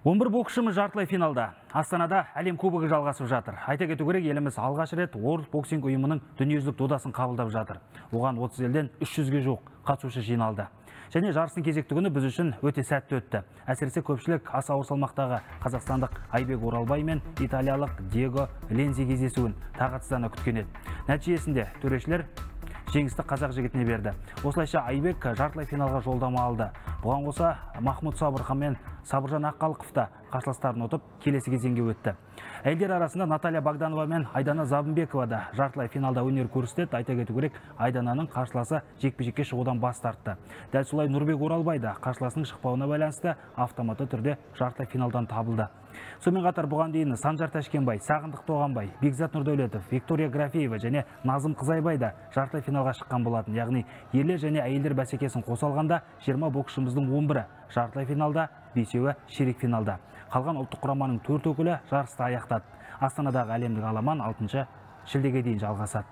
11 боксшымыз жартылай финалда. Астанада әлем кубогы жалғасып жатыр. Айта кету керек, еліміз алғаш рет World Boxing ұйымының дүниежүзілік додасын қабылдап жатыр. Оған 30 елден 300-ге жуық қатысушы жиналды. Және жарыстың кезекті күні біз үшін өте сәтті өтті. Әсіресе көпшілік аса ауыр салмақтағы қазақстандық Айбек Оралбай мен италиялық Диего Лензи кездесуін тағатсыздана күткен еді. Нәтижесінде төрешілер жеңісті қазақ жігітіне берді. Осылайша Айбек жартылай финалға жолдама алды. Бұған қоса Махмұд Сабырхан мен Сабыржан Аққалықов та қарсыластарын ұтып келесі кезеңге өтті. Әйелдер арасында Наталья Богданова мен Айдана Забымбекова да жартылай финалда өнер көрсетеді. Айта кету керек, Айдананың қарсыласы жекпе-жекке шығудан бас тартты. Дәл солай Нұрбек Оралбай да қарсыласының шықпауына байланысты автоматты түрде жартылай финалдан табылды. Сонымен қатар бұған дейін Санжар Тәшкенбай, Сағындық Тоғанбай, Бекзат Нұрдәулетов, Виктория Графеева және Назым Қызайбай да жартылай финалға шыққан болатын. Яғни ерлер және әйелдер бәсекесін қоса алғанда 20 боксшымыздың 11-і жартылай финалда, 5-еуі ширек финалда. Қалған ұлттық құраманың 4 өкілі жарысты аяқтады. Астанадағы әлемдік аламан 6 шілдеге дейін жалғасады.